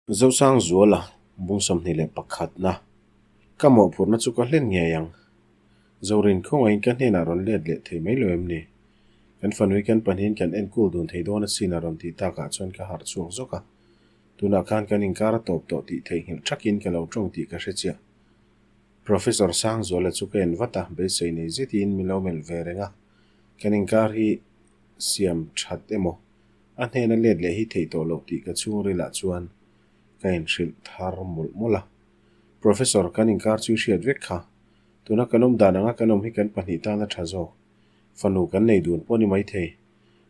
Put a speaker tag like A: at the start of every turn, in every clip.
A: Zosangzuala bung 21 na ka mawhphurhna chu ka hlen ngei ang. Zorin khawngaihin ka hnenah rawn let leh thei mai lo em ni? Kan fanui kan pahnihin kan enkawl dun thei dawn asin a rawn tih takah chuan ka harh chhuak zawk a. Tunah khan kan inkar a tawp tawh tih theihnghilh thakin ka lo tawng tih ka hre chiah. Professor Sangzuala chu ka en vat a, beisei nei zetin min lo melh ve reng a. Kan inkar hi siam that emaw? A hnena let leh hi theih tawh loh tih ka chhungrilah chuan ka inhrilh thar mawlh mawlh a. Professor, kan inkar chu i hriat vek kha. Tuna kan awm dan anga kan awm hi kan pahnih tan a tha zawk. Fanu kan nei dun pawh ni maithei.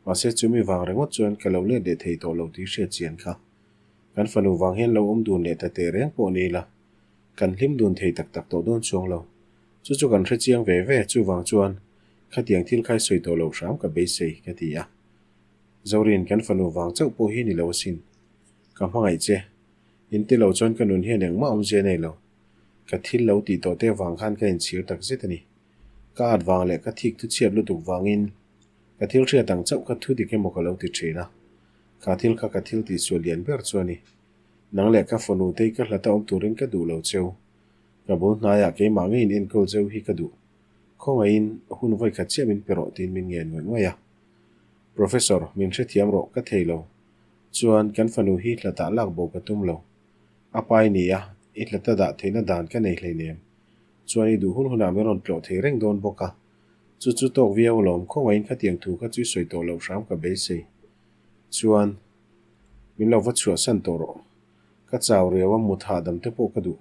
A: Mahse chumi vang ringawt chuan ka lo let leh thei tawh lo tih hriat chian kha. Kan fanu vang hian lo awm dun leh ta teh reng pawh ni ila. Kan hlim dun thei tak tak tawh dawn chuang lo. Chu chu kan hre chiang ve ve, chuvang chuan khatiang thil khai sawi tawh lo hram ka beisei, ka ti a. Zorin, kan fanu vang chauh pawh hi ni lo asin. Ka hmangaih che. In ti lo chuan ka nun hian engmah awmzia nei lo. Ka thil lo tih tawh te vang khan ka inchhir tak zet a ni. Ka at vang leh ka thik thu chhiat lutuk vangin ka thil hriat ang chauh kha thu dik emaw ka lo ti thin a. Kha thil kha ka thil tihsual lian ber chu a ni. Nang leh ka fanu tei ka hlata awm turin ka duh lo cheu. Ka bul hnaiah keimah ngeiin enkawl cheu hi ka duh. Khawngaihin hun vawi khat chiah min pe rawh tiin min ngen ngawih ngawih a. Professor, min hrethiam rawh ka thei lo. Chuan kan fanu hi hlatah lak bo ka tum lo. A pa i ni a, i hlata dah theihna dan ka nei hleinem. Chuan i duh hun hunah min rawn tlawh thei reng dawn bawk a. Chu chu tawk viau alawm, khawngaihin khatiang thu kha chu i sawi tawh loh hram ka beisei. Chuan min lo va chhuahsan tawh rawh. Ka chau riau a, mut hahdam te pawh ka duh.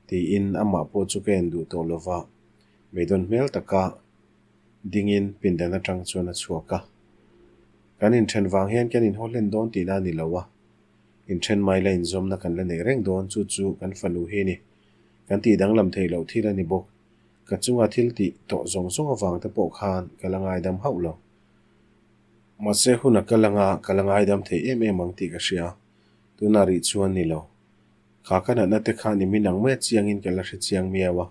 A: Tiin amah pawh chu ka en duh tawh lova, beidawn hmel taka dingin pindan atang chuan a chhuak a. Kan inthen vang hian kan inhaw hlen dawn tihna a ni lo a, inthen mai la inzawmna kan la nei reng dawn, chu chu kan fanu hi a ni. Kan tih danglam theih loh thil a ni bawk. Ka chunga thil tih tawh zawng zawng avang te pawh khan ka la ngaidam hauh lo. Mahse hun a kal anga ka la ngaidam thei em em ang tih ka hria. Tunah rih chuan ni lo. Kha ka natna te khan i min ang mai a chiangin ka la hre chiang miau a.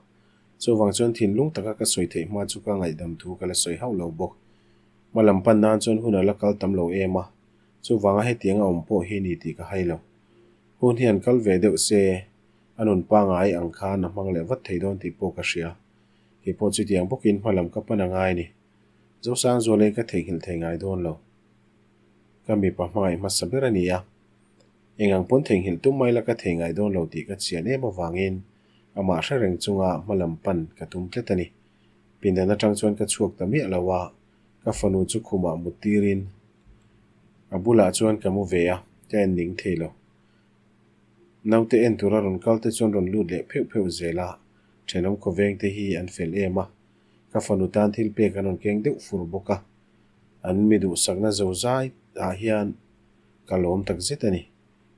A: Chuvang chuan thinlung taka ka sawi theih hma chu ka ngaihdam thu ka la sawi hauh lo bawk. Hma lam pan nan chuan hun a la kal tam lo em a, chuvanga hetiang a awm pawh hi ni tih ka hai lo. Hun hi an kal ve deuh se, a nun pangai ang khan a hmang leh vat thei dawn tih pawh ka hria. Kei pawh chutiang bawkin hma lam ka pan a ngai a ni. Zosangzualei ka theihnghilh thei ngai dawn lo. Ka mipa hmangaih hmasa ber a ni a. Eng ang pawn theihnghilh tum mai la ka thei ngai dawn lo tih ka chian em avangin amah hre reng chunga hma lam pan ka tum tlat a ni. Pindan atang chuan ka chhuak ta miah lo a, ka fanu chu khumah mut tirin a bulah chuan ka mu ve a, ka en ning thei lo. Naute en tura rawn kal te chuan rawn lut leh pheuh pheuh zel a, thenawm khawveng te hi an fel em a, ka fanu tan thil pek an rawn keng deuh fur bawk a, an mi duhsakna zo zai ah hian ka lawm tak zet a ni.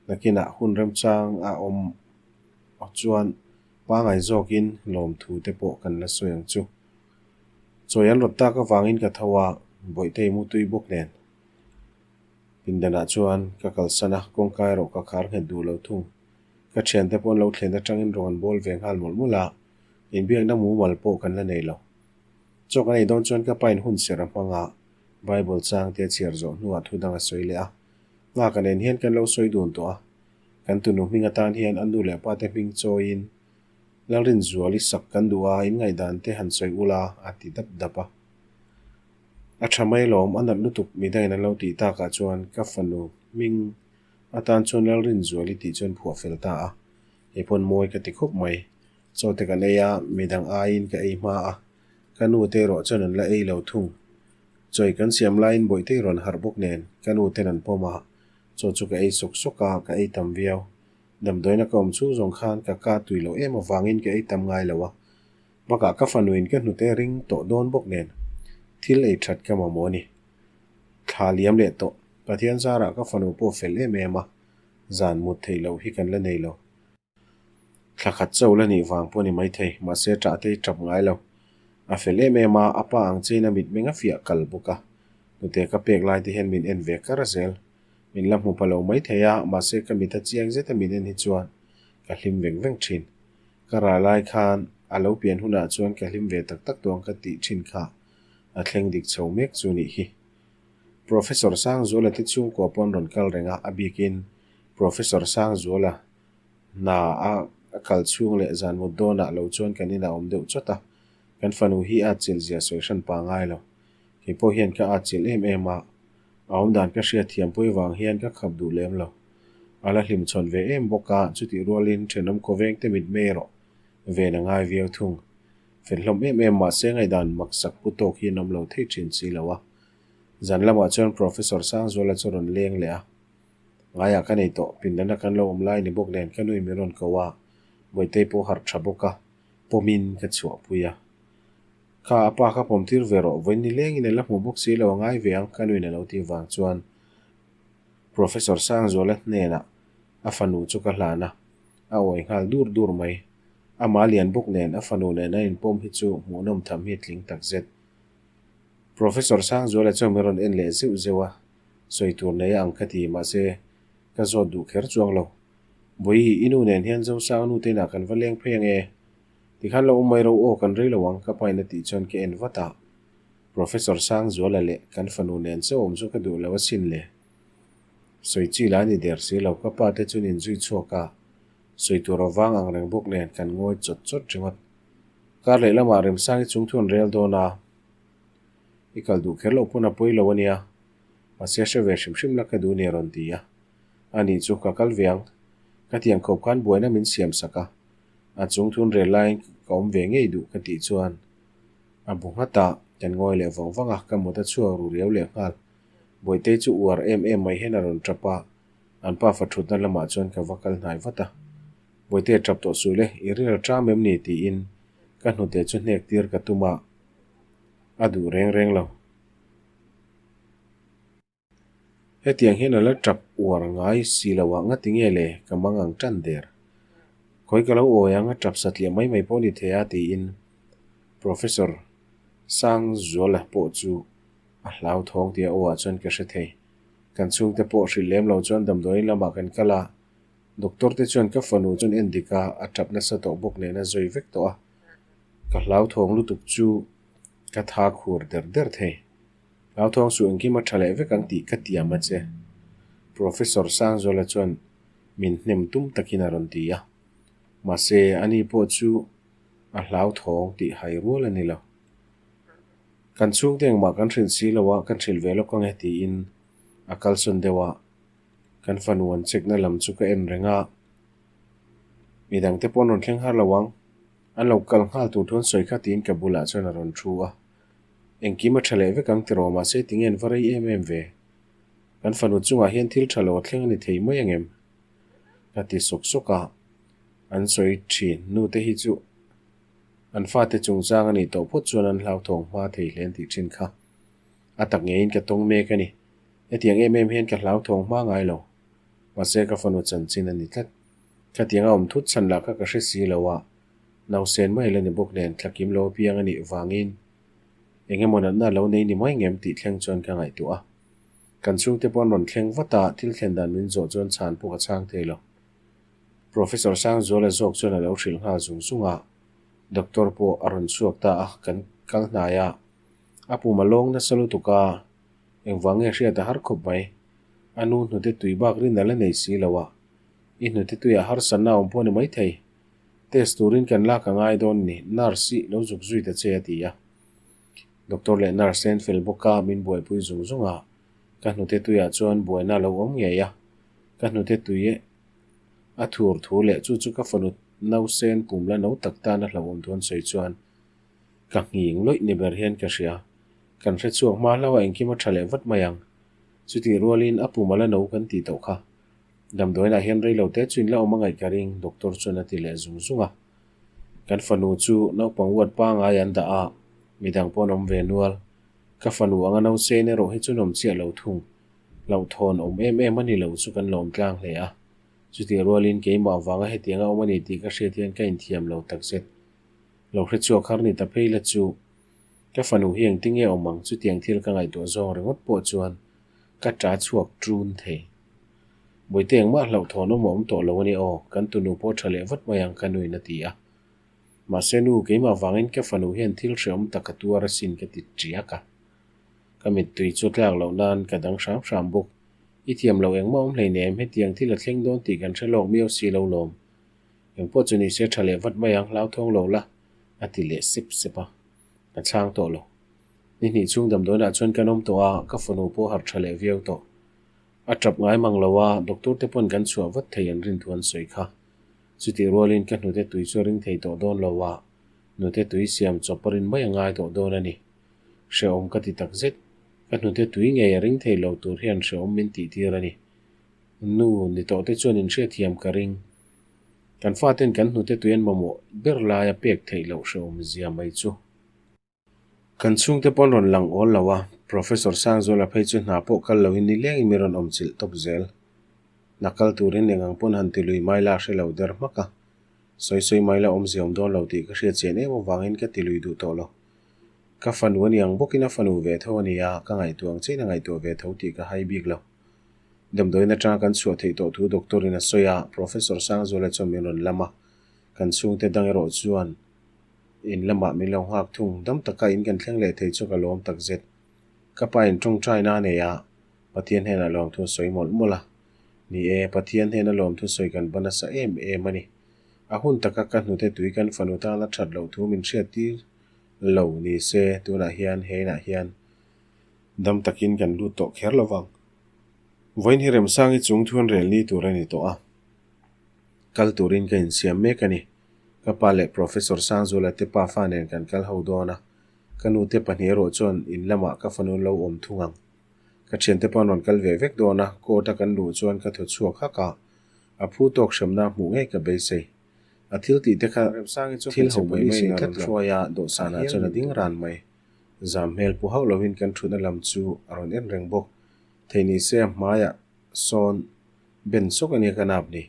A: Nakinah hun remchang a awm chuan pangai zawkin lawmthu te pawh kan la sawi ang chu. Chawi an rawt tak avangin ka tho a, Bawihtei mu tui bawk nen. Pindanah chuan ka kalsan a, kawngka erawh ka khar nghet duh lo thung. Ka thiante pawh an lo thlen atangin rawn bawl ve nghal mawlh mawlh a, inbiakna mumal pawh kan la nei lo. Chaw kan ei dawn chuan ka pain hun serh a hmang a, Bible chang te a chhiar zawh hnuah thu dang a sawi leh a. Nghaka nen hian kan lo sawi dun tawh a, kan tunu hming atan hian a nu leh pa te hming chawiin Lalrinzuali sak kan duh a, in ngaihdan te han sawi ula a ti dap dap a. A tha mai lawm, a nat lutuk midangin an lo tih takah chuan ka fanu hming atan chuan Lalrinzuali tih chuan phuah fel ta a, kei pawn mawi ka ti khawp mai. Chaw te kan ei a, midang aiin ka ei hma a, ka nu te erawh chuan an la ei lo thung. Chawi kan siam laiin Bawihtei rawn harh bawk nen ka nu ten an pawm a, chaw chu ka ei sawk sawk a, ka ei tam viau. Damdawiina ka awm chhung zawng khan ka ka tui loh em avangin ka ei tam ngai lo a, bakah ka fanuin ka hnute ring tawh dawn bawk nen thil ei that ka mamawh a ni. Thla liam leh tawh, Pathian zarah ka fanu pawh fel em em a, zan mut theih loh hi kan la nei lo. Thla khat cho la nih vang pawh a ni maithei, mahse ṭah te hi ṭap ngai lo. A fel em em a, a pa ang chein a mitmeng a fiah kal bawk a. Hnute ka pek lai te hian min en ve kar zel. Min la hmu pa lo maithei a, mahse ka mit a chiang zet a min en hi chuan ka hlim veng veng ṭhin. Ka rah lai khan a lo pian hunah chuan ka hlim ve tak tak tawh ang ka tih ṭhin kha a thleng dik chho mek chu nih hi. Professor Sangzuala te chhungkua pawh an rawn kal reng a, a bikin. Professor Sangzuala hna a a kal chhung leh zan mut dawnah lo chuan kan inah awm deuh chawt a, kan fanu hi a atchilh zia sawi hran pa ngai lo. Kei pawh hian ka atchilh em em a, a awmdan ka hriat thiampui vang hian ka khap duh lem lo. A la hlimchhawn ve em bawk a, chutih rualin thenawm khawveng te mitmei erawh ven a ngai viau thung. Fel hlawm em em mahse ngaihdan maksak pu tawk hi an awm lo thei thin si lo a. Zan lamah chuan Professor Sangzuala chu rawn leng leh a. Ngaiah ka nei tawh, pindana kan lo awm lai ni bawk nen ka nui min rawn ko a, Bawihtei pawh harh tha bawk a, pawmin ka chhuahpui a. Kha a pa kha pawm tir ve rawh, vawiin ni lengin a la hmu bawk si lo a ngai ve ang ka nuin a lo tih vang chuan Professor Sangzuala hnenah a fanu chu ka hlan a, a awi nghal dur dur mai. Amah lian bawk nen a fanu nen a inpawm hi chu hmuhnawm tham hi tling takzet. Professor Sangzuala chuan min rawn en leh zeuh zeuh a, sawi tur nei a ang ka ti, mahse ka zawt duh kher chuang lo. Bawihi, i nu nen hian Zosang nu te inah kan va leng phei ange. Tikhan lo awm mai ro aw, kan rei lo ang ka pain a tih chuan ka en vat a. Professor Sangzuala leh kan fanu nen chauh awm chu ka duh lo asin le. Sawi chi la ni der si lo, ka pa te chuan inzui chhuak a, sawi tur avang ang reng bawk nen kan ngawi chawt chawt ringawt. Kar leh lamah Remsangi chung thu an rel dawn a, i kal duh kher loh pawn a pawi lo a nia, mahse hre ve hrim hrim la ka duh ni a rawn ti a. Ani chu ka kal ve ang, ka tiang khawp khan buaina min siam sak a, a chung thun rel laiin ka awm ve ngei duh ka tih chuan a bu nghat a, kan ngawi leh vang vang a, ka mut a chhuak ru riau leh nghal. Bawihtei chu uar em em mai hian a rawn tap a, an pafa thutna lamah chuan ka va kal hnai vat a. Bawihtei a tap tawh suh le, i ril a ṭam em ni? tiin ka hnute chu hnek tir ka tum a, a duh reng reng lo. Hetiang hian a la tap uar ngai si lo ah ngati nge le ka mang ang tan der. Khawi ka lo awi ang a tap satliah mai mai pawh ni thei a tiin Professor Sangzuala pawh chu a hlauthawng tih a aw ah chuan ka hre thei. Kan chhungte pawh hrilh lem lo chuan damdawiin lamah kan kal a, Doctor te chuan ka fanu chuan en dik a, a tap nasa tawh bawk nen a zawi vek tawh a. Ka hlauthawng lutuk chu ka tha khur der der thei. Hlauthawng suh engkim a tha leh vek ang tih ka tiam a che. Professor Sangzuala chuan min hnem tum takin a rawn ti a. Mahse, ani pawh chu a hlauthawng tih hai rual a ni lo. Kan chhungte engmah kan hrilh si lo a, kan hrilh ve lawk ang e tiin a kalsawn deuh a. Kan fanu an check na lam chu ka en reng a, midang te pawh an rawn thleng har lo ang, an lo kal nghal tur thu an sawi kha tiin ka bulah chuan a rawn thu a, engkim a tha leh vek ang tiraw mahse tinge an va rei em em ve, kan fanu chungah hian thil tha lo a thleng a ni thei mai angem? Ka ti sawk sawk a, an sawi thin nu te hi chu an fate chungchang a nih tawh phawt chuan an hlauthawng hma thei hle an tih thin kha, a tak ngeiin ka tawng mek a ni. Hetiang em em hian ka hlauthawng hma ngai lo. Mahse ka fanu chanchin a ni tlat. Khatiang a awm thut chhan lah kha ka hre si lo a, nausen mai la ni bawk nen thlakim lo apiang a nih vangin eng emaw natna a lo nei ni mai ngem tih thleng chuan ka ngaihtuah a. Kan chhungte pawh an rawn thleng vat a, thil thlen dan min zawh chuan chhan pawh ka chhang thei lo. Professor Sangzuala zawk chuan a lo hrilh nghal zung zung a, Doctor pawh a rawn chhuak ta a, kan kal hnai a, a pum a lawng nasa lutuk a, Engvang nge hriat a har khawp mai. A nu hnute tui bak rin a la nei si lo a. I hnute tuiah harsatna a awm pawh a ni maithei. Test turin kan lak a ngai dawn ni, nurse i lo zuk zui ta che a ti a. Doctor leh nurse te an fel bawk a, min buaipui zung zung a. Ka hnute tuiah chuan buaina a lo awm ngei a. Ka hnute tui a thur thu leh chu chu ka fanu nausen pum la no tak tan a hlauhawm thu an sawi chuan ka nghing lawih ni ber hian ka hria. Kan hre chhuak hma hlauh a engkim a tha leh vat mai ang. Chutih rualin a pum a la no kan tih tawh kha. Damdawiinah hian rei lo te chu in la awm a ngaih ka ring, doctor chuan a ti leh zung zung a. Kan fanu chu naupang ward pangai an dah a, midang pawh an awm ve nual. Ka fanu anga nausen erawh hi chu an awm chiah lo thung. Hlauhthawn awm em em a ni lo chu kan la awm tlang hle a. Chutih rualin keimah vanga hetiang a awm a ni tih ka hriat hian ka inthiam lo takzet. Lo hre chhuak har ni ta phei la chu. Ka fanu hi engtin nge awm ang chutiang thil ka ngaihtuah zawng ringawt pawh chuan ka ta chhuak ṭun thei. Bawihte engmah hlauhthawn awm a awm tawh lo a ni aw, kan tunu pawh ṭha leh vat mai ang ka nuin a ti a. Mahse nu keimah vangin ka fanu hian thil hrehawm tak a tuar asin ka ti ṭiak a. Ka mittui chu tlak loh nan ka dang hram hram bawk. I thiam lo engmah awm hleinem, hetiang thil a thleng dawn tih kan hre lawk miau si lo lawm. Engpawh chu nise tha leh vat mai ang, hlauthawng lo la, a ti leh sep sep a. Ka chhang tawh lo. Ni hnih chhung damdawiinah chuan kan awm tawh a, ka fanu pawh harh tha leh viau tawh. A tap ngai mang lo a, doctor te pawn kan chhuah vat thei an rin thu an sawi kha. Chutih rualin ka hnute tui chu a ring thei tawh dawn lo a, hnute tui siam chawp a rin mai a ngai tawh dawn a ni. Hrehawm ka ti tak zet. Ka hnute tui ngei a ring thei lo tur hian hrehawm min tih tir a ni. Nu ni tawh te chuan inhriatthiam ka ring. Kan faten kan hnute tui an mamawh ber laia pek theih loh hrehawm zia mai chu. Kan chhungte pawn rawn lang awl lo a, Professor Sangzuala phei chu hna pawh kal loin nilengin mi rawn awm chilh tawp zel. Hna kal turin eng ang pawn han ti lui mai la hre lo der hmak a, sawi sawi mai la awmzia awm dawn lo tih ka hriat chian em avangin ka ti lui duh tawh lo. Ka fanu a ni ang bawkin a fanu ve tho a ni a, ka ngaihtuah ang chiahin a ngaihtuah ve tho tih ka hai bik lo. Damdawiin atanga kan chhuah theih tawh thu doctor in a sawi a, Professor Sangzuala chuan min rawn lam a, kan chhungte dang erawh chuan In lamah min lo nghak thung, dam taka in kan thleng leh thei chu ka lawm tak zet. Ka pa in tawngtaina a nei a, Pathian hnenah lawmthu a sawi mawlh mawlh a. Ni e, Pathian hnena lawmthu sawi kan ba nasa em em a ni. A hun taka ka hnute tui kan fanu tana that loh thu min hriattir lo ni se, tunah hian he inah hian dam takin kan lut tawh kher lo vang. Vawiin hi Remsangi chung thu an rel ni tur a ni tawh a, kal turin ka insiam mek a ni. Ka pa leh Professor Sangzuala te pa fa nen kan kal ho dawn a, ka nu te pahnih erawh chuan in lamah ka fanu an lo awm thung ang. Ka thiante pawh an rawn kal ve vek dawn a, court a kan luh chuan ka thaw chhuak hak a, a phu tawk hremna hmuh ngei ka beisei. A thil tih te kha thil ho mai mai in a rawn hruai a, dawhsanah chuan a ding ran mai. Zam hmel pu hauh lovin kan thutna lam chu a rawn en reng bawk. Thei ni se a hmaiah sawn ben sawk a nia ka nap ni.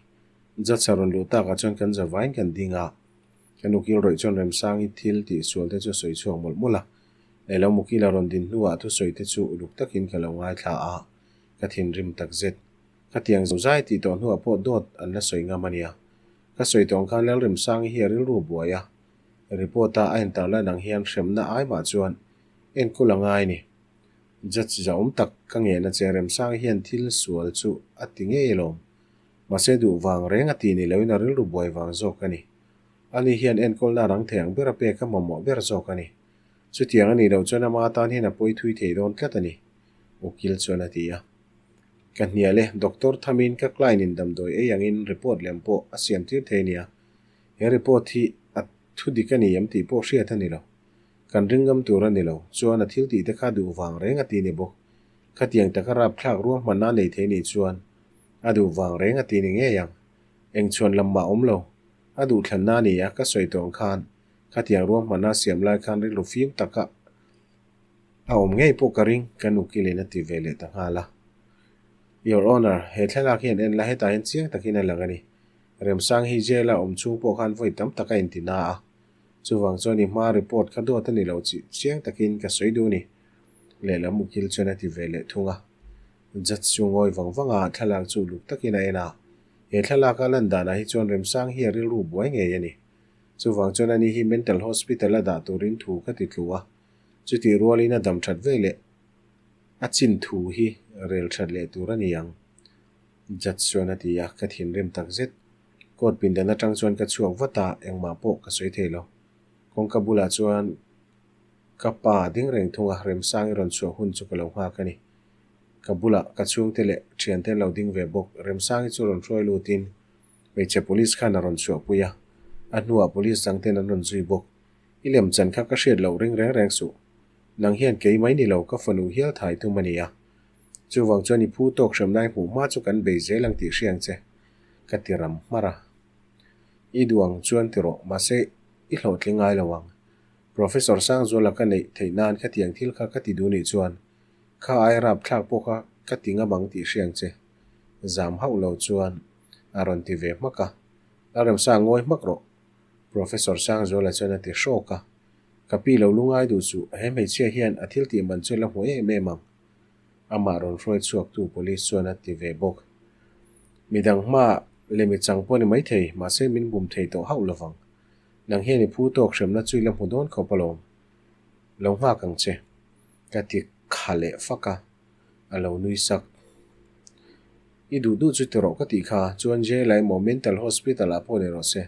A: Judge a rawn luh takah chuan kan za vain kan ding a, kan ukil rawih chuan Remsangi thil tih sual te chu a sawi chhuak mawlh mawlh a. Lehlam ukil a rawn din hnuah thusawi te chu uluk takin ka lo ngaithla a, ka thinrim takzet. Ka tiang zo zai tih tawh hnuah pawh dawt an la sawi ngam a nia. Ka sawi tawh ang khan Lalremsangi hi a rilru buai a, report a a entar lan ang hian hremna ai mah chuan enkawl a ngai ni. Judge zahawm tak ka ngehna che Remsangi hian thil sual chu a ti ngei alawm. Mahse duh vang reng a ti ni loin a rilru buai vang zawk a ni. Ani hian enkawlna rang thei ang ber a pek a mamawh ber zawk a ni. Chutiang a nih loh chuan ama tan hian a pawi thui thei dawn tlat a ni, Ukil chuan a ti a. Ka hnial e, Doctor Thamin ka client in damdawi ei angin report lem pawh a siam tir thei nia. He report hi a thu dik a ni em tih pawh hriat a ni lo. Kan ring ngam tur a ni lo, chuan a thil tih te kha duh vang reng a ti ni bawk. Khatiang taka rapthlak ruahmanna a nei thei nih chuan A duh vang reng a ti ni ngei ang. Eng chhuan lam mah awm lo. A duh thlanna a ni a, ka sawi tawh ang khan khatiang ruahmanna siam lai khan rilru fim taka a awm ngei pawh ka ring, ka nu kilin a ti ve leh ta nghal a. Your Honour, he thlalak hian en la hetah hian chiang takin a lang a ni. Remsang hi jail a awm chhung pawh khan vawi tam tak a inti na a. Chuvang chuan i hma report kha dawt a ni lo chih chiang takin ka sawi duh a ni. Lehlam ukil chuan a ti ve leh thung a. Judge chu ngawi vang vang a, thlalak chu uluk takin a en a. He thlalaka lan danah hi chuan Remsang hi a rilru buai ngei a ni. Chuvang chuan ani hi mental hospital a dah turin thu ka ti tlu a. Chutih rualin a dam that ve leh a chin thu hi rel that leh tur a ni ang, Judge chuan a ti a, ka thinrim takzet. Court pindan atang chuan ka chhuak vat a, engmah pawh ka sawi thei lo. Kawngka bulah chuan ka pa ding reng thung a, Remsang i rawn chhuah hun chu ka lo nghak a ni. Ka bulah ka chhungte leh thiante an lo ding ve bawk. Remsangi chu rawn hruai lutin hmeichhe police khan a rawn chhuahpui a, a hnuah police dangten an rawn zui bawk. I lem chan kha ka hriat loh ring reng reng suh. Nang hian kei mai ni lo ka fanu hial thai tum a ni a. Chuvang chuan i phu tawk hremnai hmuh hma chu kan bei zel ang tih hria ang che, ka ti ram hmarh a. I duh ang chuan ti rawh, mahse i hlawhtling ngai lo ang. Professor Sangzuala ka neih theih nan khatiang thil kha ka ti duh nih chuan Kha ai rapthlak pawh kha ka ti ngam ang tih hriang che. Zam hauh lo chuan a rawn ti ve hmak a. Lalremsa ngawi hmak rawh. Professor Sangzuala chuan a ti hrawk a. Ka pi lo lungai duh chu he hmeichhia hian a thil tih man chu la hmu em em ang. Amah rawn hruai chhuaktu police chuan a ti ve bawk. Midang hmaah lemi chang pawh ni maithei, mahse min bum thei tawh hauh lovang. Nang hian i phu tawk hremna chu i la hmu dawn khawp alawm. Lo nghak ang che. Ka ti kha leh fak a, a lo nui sak. I duh duh chu ti rawh ka tih kha, chuan jail ah emaw mental hospital ah pawh ni rawh se.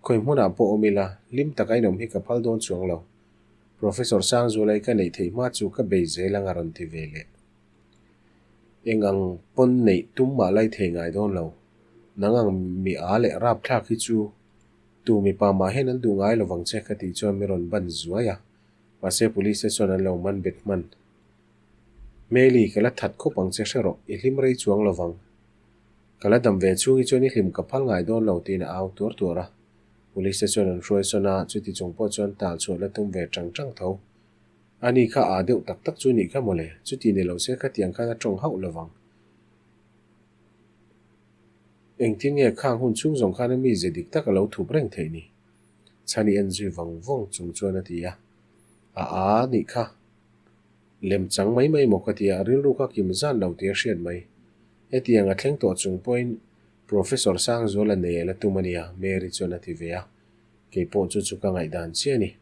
A: Khawi hmunah pawh awm ila, hlim taka inawm hi ka phal dawn chuang lo. Professor Sangzuala i ka neih theih hma chu ka bei zel ang a rawn ti ve leh. Eng ang pawn neih tum mah lai thei ngai dawn lo. Nang ang mi a leh rapthlak hi chu tu mipa mah hian an duh ngai lovang che ka tih chuan mi rawn ban zuai a. Mahse police te chuan an lo man bet hman. Hmeli, ka la that khawp ang che hre rawh, i hlim rei chuang lovang. Ka la dam ve chhung hi chuan i hlim ka phal ngai dawn lo tiin a au tuar tuar a. Police te chuan an hruai sawn a, chuti chung pawh chuan tal chhuah la tum ve tang tang tho. Ani kha aa deuh tak tak chu nih kha mawle, chuti ni lo se khatiang khan a tawng hauh lovang. Engtin nge khang hun chhung zawng khan a mize dik tak a lo thup reng theih ni? Chhani en zui vang vawng chung chuan a ti a. A aa nih kha. Lem chang mai mai maw ka ti a, rilru kha kim zan lo tih a hriat mai. Hetiang a thleng tawh chung pawhin Professor Sangzuala nei a la tum a nia, Mary chuan a ti ve a. Kei pawh chu chu ka ngaihdan chiah a ni.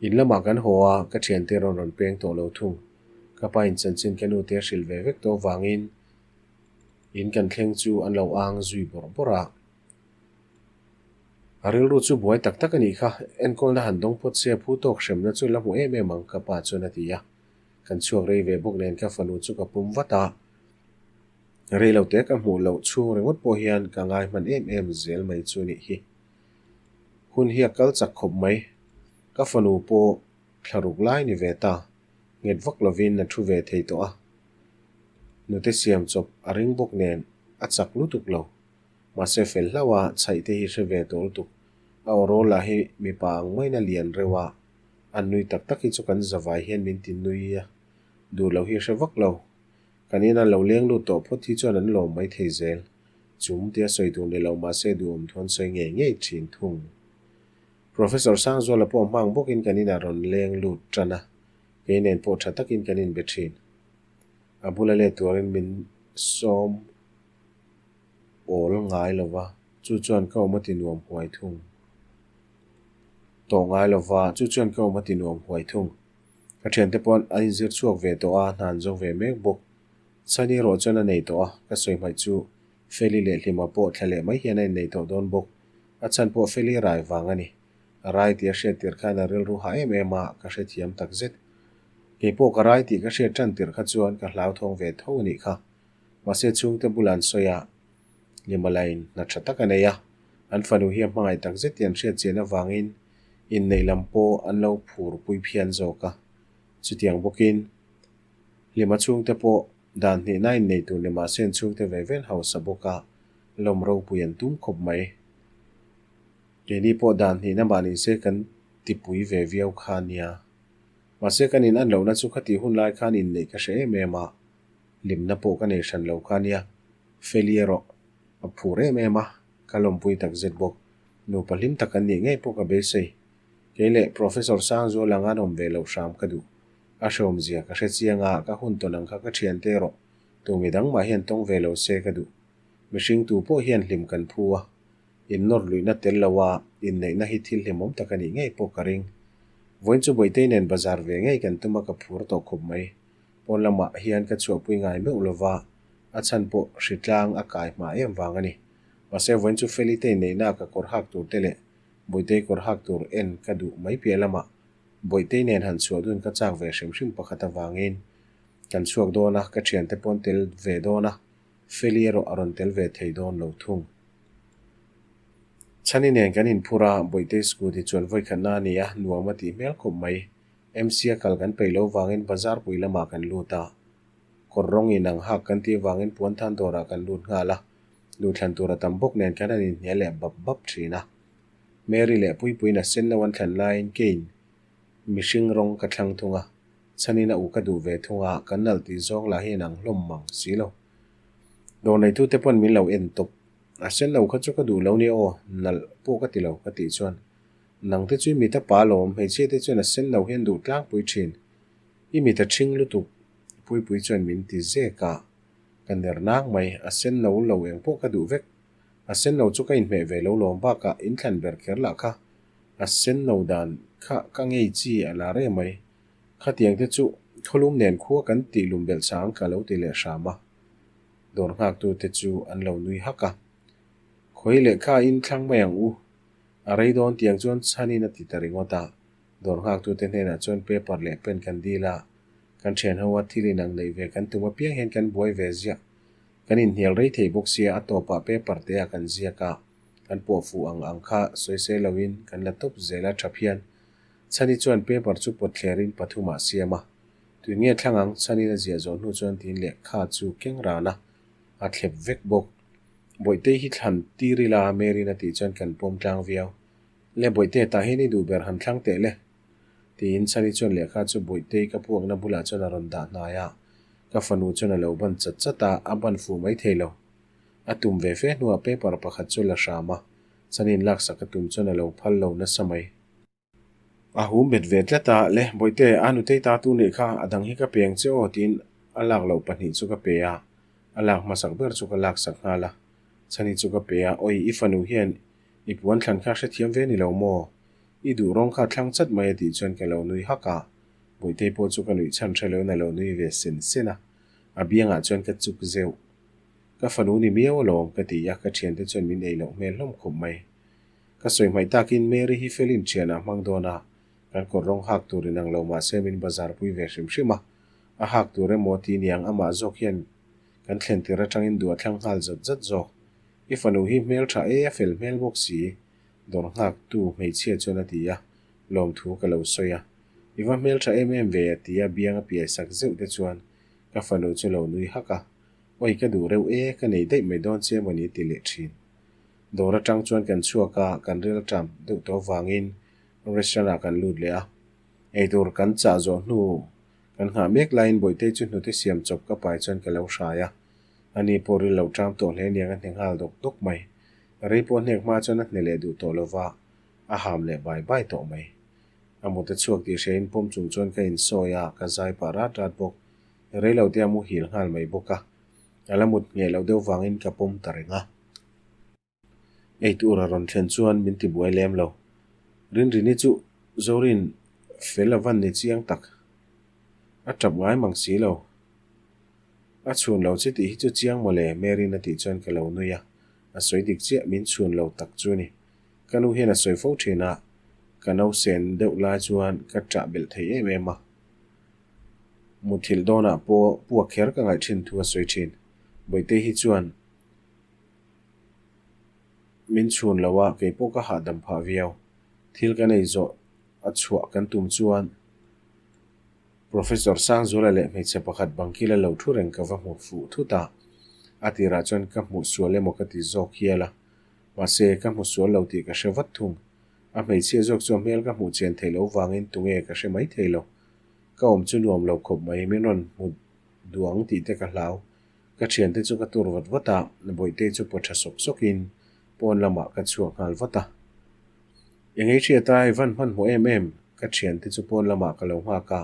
A: In lamah kan haw a, ka thiante rawn rawn peng tawh lo thung. Ka pa in chanchin ka nute a hrilh ve vek tawh vangin in kan thleng chu an lo ang zui bawrh bawrh a. A rilru chu buai tak tak a nih kha, enkawlna han dawng phawt se phu tawk hremna chu la hmu em em ang ka pa chuan a ti a. Kan chhuak rei ve bawk nen ka fanu chu ka pum vat a. Rei lo te ka hmuh loh chhung ringawt pawh hian ka ngai hman em em zel mai chu nih hi. Hun hi a kal chak khawp mai. Ka fanu pawh thla ruk lai ni ve ta. Nghet vak lovin a thu ve thei tawh a. Nute siam chawp a ring bawk nen a chak lutuk lo. Mahse fel hlauh a, chhaih te hi hre ve tawh lutuk. A aw rawl lah hi mipa ang maiin a lian reuh a, an nui tak tak hi chu kan zavai hian min ti nui a, duh loh hi a hre vak lo. Kan ina lo leng lut tawh phawt hi chuan an lawm mai thei zel. Chum tia sawi tur ni lo mahse duhawm thu an sawi ngei ngei thin thung. Professor Sangzuala pawh hmang bawkin kan inah rawn leng lut tan a, kei nen pawh tha takin kan inbe thin. A bula let turin min sawm awl ngai lo va, chu chuan ka awm a ti nuam huai thung. Tawh ngai lo va, chu chuan ka awm a ti nuam huai thung. Ka thiante pawh an inzir chhuak ve tawh a, hna an zawng ve mek bawk. Chhani erawh chuan a nei tawh a, ka sawi hmaih chu Feli leh Hlima pawh thla leh mai hian a innei tawh dawn bawk. A chhan pawh Feli rai vang a ni. A rai tih a hriat tirh khan a rilru hah em em a, ka hrethiam tak zet. Kei pawh ka rai tih ka hriat tan tirh kha chuan ka hlauthawng ve tho a nih kha. Mahse chhungte bulah an sawi a, Hlima lain hna tha tak a nei a, an fanu hi a hmangaih tak zet tih an hriat chian avangin inneih lam pawh an lo phur pui phian zawk a. Chutiang bawkin Hlima chhungte pawh dan hnihna innei tur ni mahse an chhungte ve vel hausa bawk a, lawm ropui an tum khawp mai. Keini pawh dan hnihna mah nise kan tipui ve viau kha a nia. Mahse kan in an lohna chu khatih hun lai khan inneih ka hre em em a, hlimna pawh ka nei hran lo kha a nia. Feli erawh a phur em em a, ka lawmpui takzet bawk. Nupa hlim tak an nih ngei pawh ka beisei. Kei leh Professor Sangzuala anga an awm ve loh hram ka duh. A hreawmzia ka hre chiang a, ka hun tawn ang kha ka thiante erawh tu midang mah hian tawng ve lo se ka duh. Mihring tu pawh hian hlim kan phu a, innawr luihna tel lo a inneihna hi thil hlimawm tak a nih ngei pawh ka ring. Vawiin chu Bawihtei nen bazar ve ngei kan tum a ka phur tawh khawp mai. Pawn lamah hian ka chhuahpui ngai meuh lo va, a chhan pawh hritlang a kai hma em vang a ni. Mahse vawiin chu Feli te inneihna a ka kawr hak tur te leh Bawihtei kawr hak tur en ka duh mai piah lamah Bawihtei nen han chhuah dun ka chak ve hrim hrim pakhat avangin kan chhuak dawn a, ka thiante pawn tel ve dawn a, Feli erawh a rawn tel ve thei dawn lo thung. Chhani nen kan inphur a, Bawihtei scooty chuan vawikhatna a ni a, nuam a tih hmel khawp mai. MC a kal kan peih lo vangin bazar pui lamah kan lut a, kawr rawng inang hak kan tih avangin puanthan dawrah kan lut nghal a, duhthlan tur a tam bawk nen kan han inhnial leh bap bap thin a. Mary leh Puipuiin a sen lo an thlan laiin keiin mihring rawng ka thlang thung a, chhanin a u ka duh ve thung a, kan nalh tih zawng lah hi inang hlawm mang si lo. Dawr neitute pawn min lo en tawp. A sen lo kha chu ka duh lo nia aw, nalh pawh ka ti lo ka tih chuan nang te chu i mit a pa lawm, hmeichhia te chuan a sen lo hian duh tlangpui thin. I mit a ṭhing lutuk Puipui chuan min ti zek a, ka ner nang mai, a sen lo lo eng pawh ka duh vek. A sen lo chu ka inhmeh ve lo lawm bakah inthlan ber kher lah kha a sen lo dan kha ka ngei chi a la reng mai. Khatiang te chu khawlum nen khua kan tih lum belh chang ka lo ti leh hram a. Dawr nghaktute chu an lo nui hak a. Khawi lehkha in thlang mai ang u. A rei dawn tiang chuan chhanin a ti ta ringawt a. Dawr nghaktute hnenah chuan paper leh pen kan dil a. Kan thian ho a thil inang neih ve kan tum apiang hian kan buai ve ziah. Kan inhnial rei thei bawk sia a tawpah paper te ah kan ziak a. Kan pawh fuh ang ang kha sawisel loin kan la tawp zel a tha phian. Chhani chuan paper chu pawt thlerin pathumah a siam a. Tun nge thlang ang Chhanin a ziah zawh hnu chuan tiin lehkha chu keng ran a, a thlep vek bawk. Bawihtei hi thlan tir ila Mary'n a tih chuan kan pawm tlang viau. Le Bawihte tah hian i duh ber han thlang teh le. Tiin Chhani chuan lehkha chu Bawihtei ka puakna bulah chuan a rawn dah hnai a. Ka fanu chuan a lo ban chat chat a, a ban fuh mai thei lo. A tum ve fe hnuah paper pakhat chu la hram a, Chhani'n laksak a tum chuan a lo phal lo nasa mai. A hum bet ve tlat a, Le Bawihte, a nutei ta tu nih kha, a dang hi ka peng che aw tiin a lak loh pahnih chu ka pe a, a lak hmasak ber chu ka laksak nghal a. Chhani chu ka pe a, Awi, i fanu hian i puan thlan kha hrethiam ve ni lo maw? I duh rawng kha thlang chat mai a tih chuan ka lo nui hak a, Bawihtei pawh chu ka nuih chhan hre loin a lo nui ve sen sen a, a biangah chuan ka chuk zeuh. Ka fanu ni miau alawm ka ti a, ka thiante chuan min ei loh hmel hlawm khawp mai. Ka sawi hmaih takin Mary hi felin thianah hmang dawn a, kan kawr rawng hak tur inang lo mahse min bazar pui ve hrim hrim a, a hak tur emaw ti niang amah zawk hian kan thlen tir atangin duh a thlang nghal zat zat zawk. I fanu hi hmel tha e a fel hmel bawk si, dawr nghak tu hmeichhia chuan a ti a, lawmthu ka lo sawi a. I va hmel tha em em ve a ti a biang a piai sak zeuh te chuan ka fanu chu lo nui hak a, Awi ka duh reuh e, ka nei daih mai dawn che mawni ti leh thin. Dawr atang chuan kan chhuak a, kan ril ṭam deuh tawh avangin restaurant ah kan lut leh a. Eitur kan chah zawh hnu kan nghah mek laiin Bawihtei chu hnute siam chawp ka pai chuan ka lo hrai a. Ani pawh ril lo ṭam tawh hle niang a hne nghal dawk dawk mai. Rei pawh hnek hma chuan a hne leh duh tawh lova, a ham leh bai bai tawh mai. A mut a chhuak tih hriain pawm chung chuan ka insawi a, ka zai pah rat rat bawk. Rei lo te a muhil nghal mai bawk a, a la mut ngheh loh deuh vangin ka pawm ta reng a. Ei tur a rawn thlen chuan min ti buai lem lo. Rinrini chu Zorin fel a van ni chiang tak. A tap ngai mang si lo. A chhun lo che tih hi chu chiang mawle Mary'n a tih chuan ka lo nui a, a sawi dik chiah min chhun lo tak chu ni. Ka nu hian a sawi fo thin a, ka nausen deuh lai chuan ka ṭah belh thei em em a. Muthilh dawnah pawh puak kher ka ngaih thin thu a sawi thin. Bawihte hi chuan min chhun lo a, kei pawh ka hahdam phah viau. Thil kan ei zawh a chhuah kan tum chuan Professor Sangzuala leh hmeichhe pakhat bangkila lo thu reng ka va hmu fuh thut a. A tirah chuan ka hmuh sual emaw ka ti zawk hial a, mahse ka hmu sual lo tih ka hre vat thung. A hmeichhia zawk chu a hmel ka hmuh chian theih loh vangin tunge ka hre mai thei lo. Ka awm chu nuam lo khawp mai, min rawn hmu duang tih te ka hlau. Ka thiante chu ka tur vat vat a, Bawihtei chu paw tha sawk sawkin pawn lamah ka chhuak nghal vat a. Eng ei hriat a, i van hmanhmawh em em, ka thiante chu pawn lamah ka lo nghak a.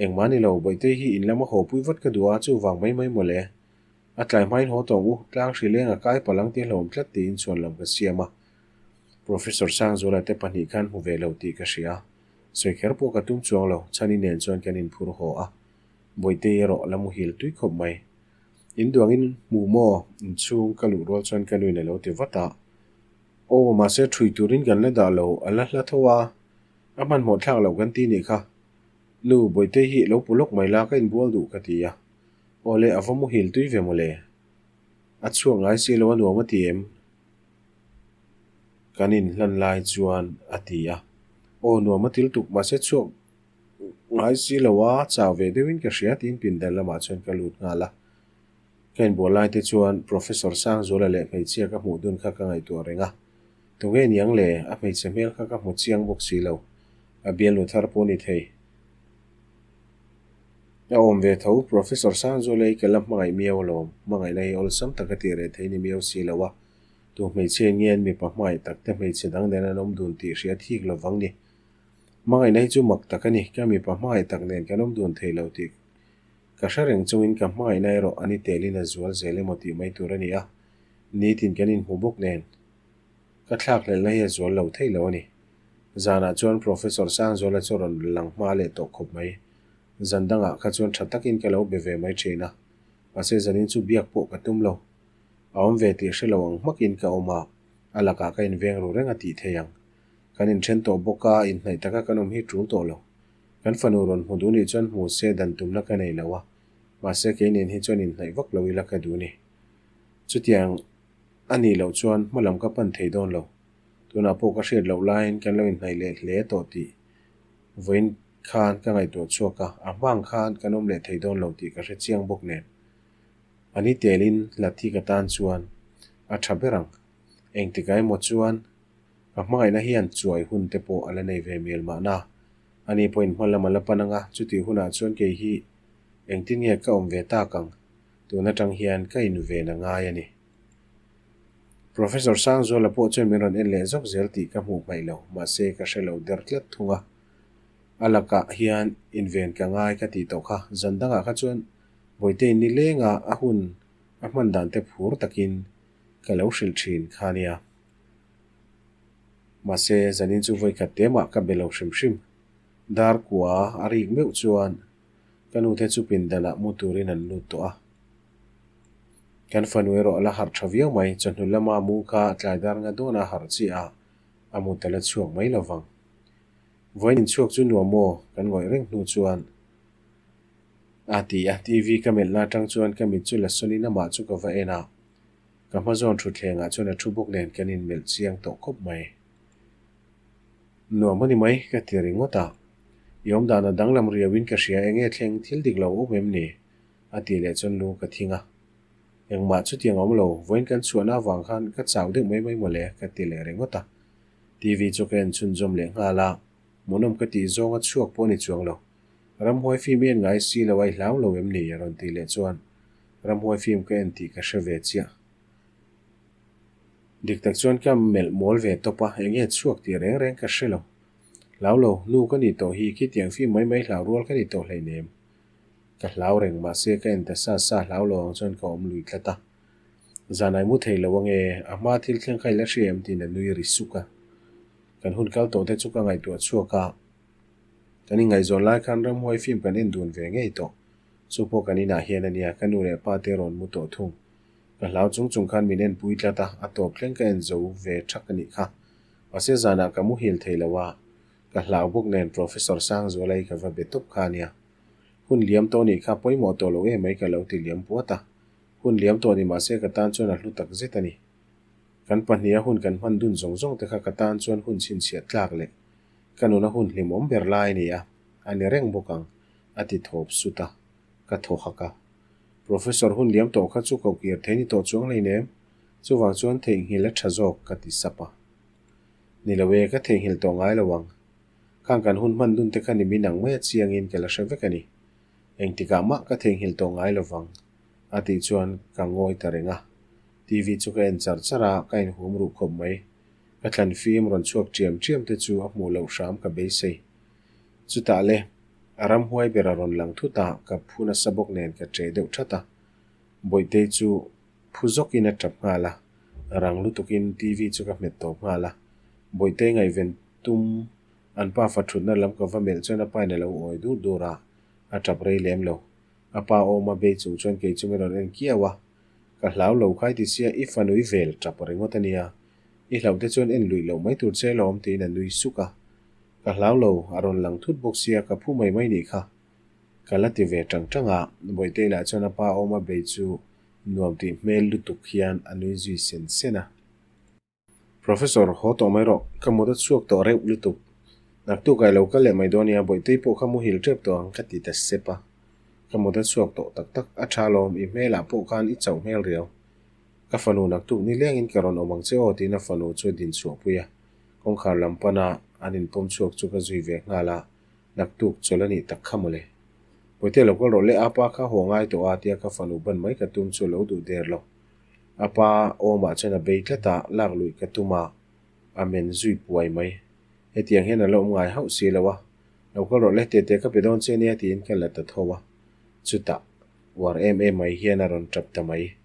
A: Engmah ni lo, Bawihtei hi in lama haw pui vat ka duh a, chuvang mai mai mawle. A tlai hmain haw tawng u, tlang hri leng a kai palh ang tih hlauhawm tlat tiin chhuan lam ka siam a. Professor Sangzuala te pahnih khan hmu ve lo tih ka hria. Sawi kher pawh ka tum chuang lo, Chhani nen chuan kan inphur haw a. Bawihtei erawh la muhil tui khawp mai. In duangin hmu maw? Inchhung ka luh rual chuan ka nuin a lo ti vat a. Aw, mahse ṭhui turin kan la dah lo, a la hla tho a. A hmanhmawh thlak loh kan ti nih kha. Nu, Bawihtei hi lo pu lawk mai la, ka inbual duh ka ti a. Aw le, a va muhil tui ve mawle. A chhuak ngai si lo a nuam a ti em? Kan inhlan lai chuan a ti a. Aw, nuam a til tuk, mahse chhuak ngai si lo a, chau ve deuhin ka hria tiin pindan lamah chuan ka lut nghal a. Ka inbual lai te chuan Professor Sangzuala leh hmeichhia ka hmuh dun kha ka ngaihtuah reng a. Tunge niang le, a hmeichhe hmel kha ka hmu chiang bawk si lo. A bialnu thar pawh ni thei. A awm ve tho, Professor Sangzuala hi ka la hmangaih miau alawm, hmangaihna hi awlsam taka tih reh thei ni miau si lo a. Tu hmeichhia in nge an mipa hmangaih tak te hmeichhe dang nen an awm dun tih hria thik lovang ni. Hmangaihna hi chu mak tak a ni, ka mipa hmangaih tak nen kan awm dun thei lo tih ka hre reng chungin ka hmangaihna erawh a ni telin a zual zel emaw tih mai tur a ni a, nitin kan inhmu bawk nen ka thlakhlelhna hi a zual lo thei lo a ni. Zanah chuan Professor Sangzuala chu rawn lang hma leh tawh khawp mai. Zan dangah kha chuan tha takin ka lo be ve mai thin a. Mahse zanin chu biak pawh ka tum lo. A awm ve tih hre lo ang hmakin ka awm a, a lakah ka inveng ru reng a tih thei ang. Kan inthen tawh bawk a, inhnaih taka kan awm hi tul tawh lo. Kan fanu rawn hmu duh nih chuan hmu se dan tumna ka nei lo a, mahse kei nen hi chuan inhnaih vak lo ila ka duh ni. Chutiang a nih loh chuan hmalam ka pan thei dawn lo. Tunah pawh ka hriat loh laiin kan lo inhnaih leh hle tawh tih vawiin khan ka ngaihtuah chhuak a, a hma ang khan kan awm leh thei dawn lo tih ka hre chiang bawk nen. A ni telin hlat hi ka tan chuan a tha ber ang. Engtikah emaw chuan ka hmangaihna hian chuai hun te pawh a la nei ve mial mahna. Ani pawhin hma lam a la pan ang a, chutih hunah chuan kei hi engtin nge ka awm ve tak ang? Tun atang hian ka inven a ngai a ni. Professor Sangzuala pawh chuan min rawn en leh zawk zel tih ka hmuh hmaih lo, mahse ka hre lo der tlat thung a. A lakah hian inven ka ngai ka tih tawh kha, zan dangah kha chuan Bawitein ni lenga a hun a hman dan te phur takin ka lo hrilh thin kha nia. Mahse zanin chu vawikhat te mah ka be lo hrim hrim. Dar kua a rik meuh chuan ka nute chu pindanah mu turin an lut tawh a. Kan fanu erawh a la harh tha viau mai, chawhnu lama mu kha tlai dar nga dawn a harh chiah a, a mut a la chhuak mai lo vang. Vawiin inchhuak chu nuam aw, kan ngawih reng hnu chuan a ti a, TV ka melhna atang chuan ka mit chu la sawnin amah chu ka va en a, ka hma zawn thutthlengah chuan a thu bawk nen kan inmelh chiang tawh khawp mai. Nuam a ni mai, ka ti ringawt a, i awmdan a danglam riauin ka hria enge thleng thil dik lo awm em ni? A tih leh chuan lu ka thing a. Engmah chutiang a awm lo, vawiin kan chhuahna avang khan ka chau deuh mai mai mawle ka ti leh ringawt a. TV chu ka en chhunzawm leh nghal a, hmuhnawm ka tih zawng a chhuak pawh a ni chuang lo. Ramhuai film i en ngai si lo a i hlau lo em ni? a rawn tih leh chuan ramhuai film ka en tih ka hre ve chiah. Dik tak chuan ka melh mawl ve tawp a, enge chhuak tih reng reng ka hre lo. Hlau lo, nu ka nih tawh hi khitiang film mai mai hlau rual ka ni tawh hleinem. Ka hlau reng mahse ka en ta sa sa hlau lo ang chuan ka awm lui tlat a. Zanai mu thei lo ange, a hma thil thleng kha i la hria em tiin a nui ri suk a. Kan hun kal tawh te chu ka ngaihtuah chhuak a. Kan inngaihzawn lai khan ramhuai film kan en dun ve ngei tawh. Chu pawh kan inah hian a nia, ka nu leh pa te rawn mu tawh thung. Ka hlau chung chung khan min en pui tlat a, a tawp thleng ka en zo ve thak a nih kha. Mahse zanah ka muhil thei lo a, ka hlau bawk nen Professor Sangzuala hi ka va be tawp kha a nia. Hun liam tawh nih kha pawimawh tawh lo emai ka lo ti liam puat a. Hun liam tawh ni mahse ka tan chuan a hlu tak zet a ni. Kan pahniha hun kan hman dun zawng zawng te kha ka tan chuan hun chhinchhiah tlak leh ka nuna hun hlimawm ber lai a ni a, a ni reng bawk ang, a ti thawp sut a, ka thaw hak a. Professor hun liam tawh kha chu koh kir thei ni tawh chuang hleinem, chuvang chuan theihnghilh a tha zawk ka ti sap a. Ni lo e, ka theihnghilh tawh ngai lo ang. Khang kan hun hman dun te kha ni min ang mai a chiangin ka la hre vek a ni. Engtikah mah ka theihnghilh tawh ngai lo vang, a tih chuan ka ngawi ta reng a. TV chu ka en char char a, ka inhum ruh khawp mai. Ka thlan fim rawn chhuak ṭiam ṭiam te chu a hmuh loh hram ka beisei. Chutah le, a ramhuai ber a rawn lang thut a, ka phu nasa bawk nen ka ṭe deuh ṭhat a. Bawihtei chu phu zawkin a ṭap nghal a, rang lutukin TV chu ka hmet tawp nghal a. Bawihtei ngaihven Tum, an pa fa thutna lam ka va melh chuan a pain a lo awi dur dur a, a tap rei lem lo. A pa awm a bei chung chuan kei chu min rawn en kiau a, Ka hlau lo khai ti sia i fanui vel tap ringawt a nia, i hlauh te chuan en luih loh mai tur che lawm tiin a nui suk a. Ka hlau lo, a rawn lang thut bawk sia ka phu mai mai nih kha. Ka la ti ve tang tang a, Bawihtei lah chuan a pa awm a bei chu nuam tih hmel lutuk hian a nui zui sen sen a. Professor, haw tawh mai rawh, ka mut a chhuak tawh reuh lutuk. Naktuk ai lo kal leh mai dawn nia, Bawihtei pawh kha muhil tep tawh ang ka ti ta sep a. Ka mut a chhuak tawh tak tak, a tha lawm, i hmelah pawh khan i chauh hmel riau. Ka fanu naktuk ni lengin ka rawn awm ang che aw tiin a fanu chu a din chhuah pui a. Kawngkhar lam pana an inpawm chhuak chu ka zui ve nghal a, naktuk chawlh a nih tak kha mawle. Bawihtei lo kal rawh le, apa kha haw ngai tawh a tia ka fanu ban mai ka tum chu a lo duh der lo. A pa awmah chuan a bei tlat a, lak luih ka tum a, a men zui puai mai. Hetiang hian a la awm ngai hauh si lo a, lo kal rawh le, tete ka pe dawn che nia tiin ka la ta tho a. Chutah, uar em em mai hian a rawn tap ta mai.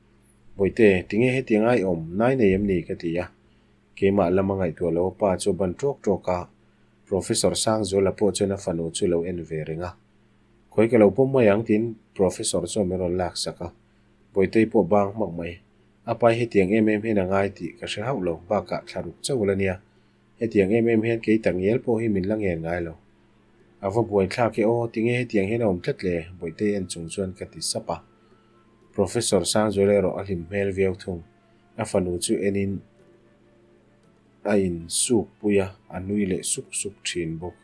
A: Bawihte, tinge hetiang ai awm, nai nei em ni? ka ti a. Keimah lama ngaihtuah lo a pa chu a ban ṭawk ṭawk a, Professor Sangzuala pawh chuan a fanu chu lo en ve reng a. Khawi ka lo pawm mai ang tiin Professor chuan min rawn laksak a. Bawitei pawh bang hmak mai. A pai hetiang em em hian a ngai tih ka hre hauh lo, bakah thla ruk chauh la nia. Hetiang em em hian kei takngial pawh hi min la ngen ngai lo. A va buai thlak e aw, tinge hetiang hian a awm tlat le? Bawitei en chung chuan ka ti sap a. Professor Sangzuala erawh a hlim hmel viau thung. A fanu chu enin a insuk pui a, a nui leh suk suk thin bawk.